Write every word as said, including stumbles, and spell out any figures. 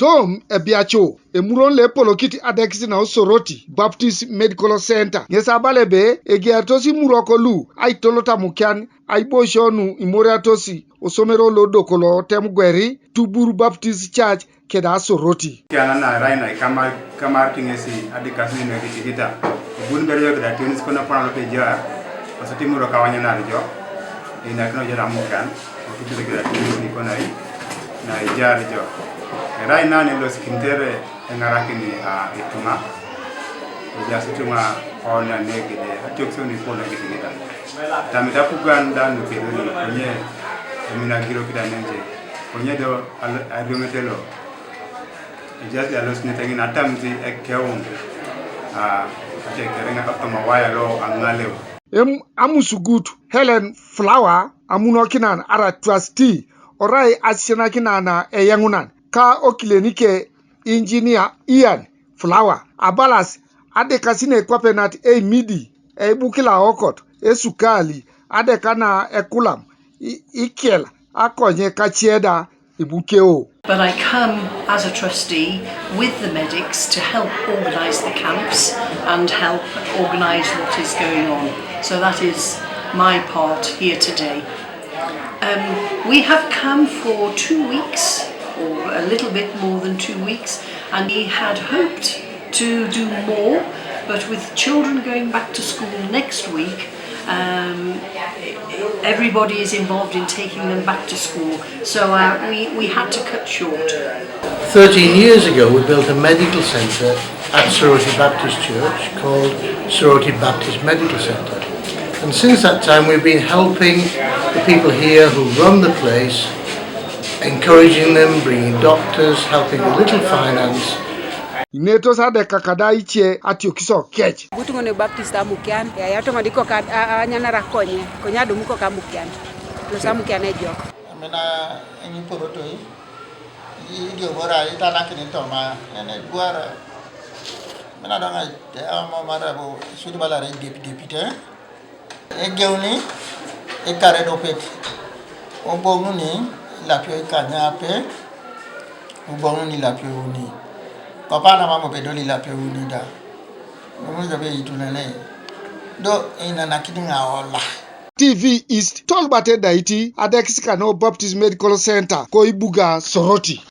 Tom Ebiacu, emuron lo epolokit adekis na Osoroti Baptist Medical Center, ŋes abala ebe egiaritos imurok lu aitolot amukian aiboisio nu imoriatos osomero lo edoko lo Temgweri, Tubur Baptist Church, keda Soroti. Kiana na erai na ikamar, kamar tiŋesi adikasin nuekitikita. Ibuni bere jo keda tionis kona pona lope ijar, aso ti imurok awanyanar jo, einakino jo namukan, otutire keda tionis nikona i, na ijar jo. Erai nani losikintere eŋarakini, a, ituŋa, ejaas ituŋa ona negede, atiokisio nikona kitikita. Tamit apugan da nukedoli, konye eminagiro kidanenje, konye do al-, alioŋete lo. Ejaas ialosinete ŋin atamit ekeun, a, atekereŋ atoma waya lo aŋaleu. Em amusugut Helen Flower amunokinan ara trustee orai asisianakinan eyaŋunan ka okilenike Engineer Ian Flower abalas adekasin ekwapenat eimidi, eibukila okot, esukali, adeka na ekulam, i-, ikel, akonye kacieda, ibukeo. But I come as a trustee with the medics to help organise the camps and help organise what is going on. So that is my part here today. Um, we have come for two weeks, or a little bit more than two weeks, and we had hoped to do more, but with children going back to school next week, um, everybody is involved in taking them back to school. So, uh, we, we had to cut short. Thirteen years ago, we built a medical centre at Soroti Baptist Church called Soroti Baptist Medical Centre. And since that time, we've been helping the people here who run the place, encouraging them, bringing doctors, helping a little finance. Inetos adeka kada ice atiokisio kec. Butuŋone Baptist amukian, yaya toŋon ikoka a-, a-, anyanar akonye, konye adumu koka amukian, los amukian ejok. Amina enyiporoto i, i, idiobora itanakin toma, ene gwara. Amina doŋa, te, amo mara bo, sudi balare dep, depite. Egeuni ikar edopet, oboŋuni ilapio ikanyape, oboŋuni ilapio iuni. Kopana mam epedol ilapio iuni da, omujobe itunenei, do inanakini ŋaola. T V East, Tolbert Edaiti, adekis kano Baptist Medical Center, ko ibuga Soroti.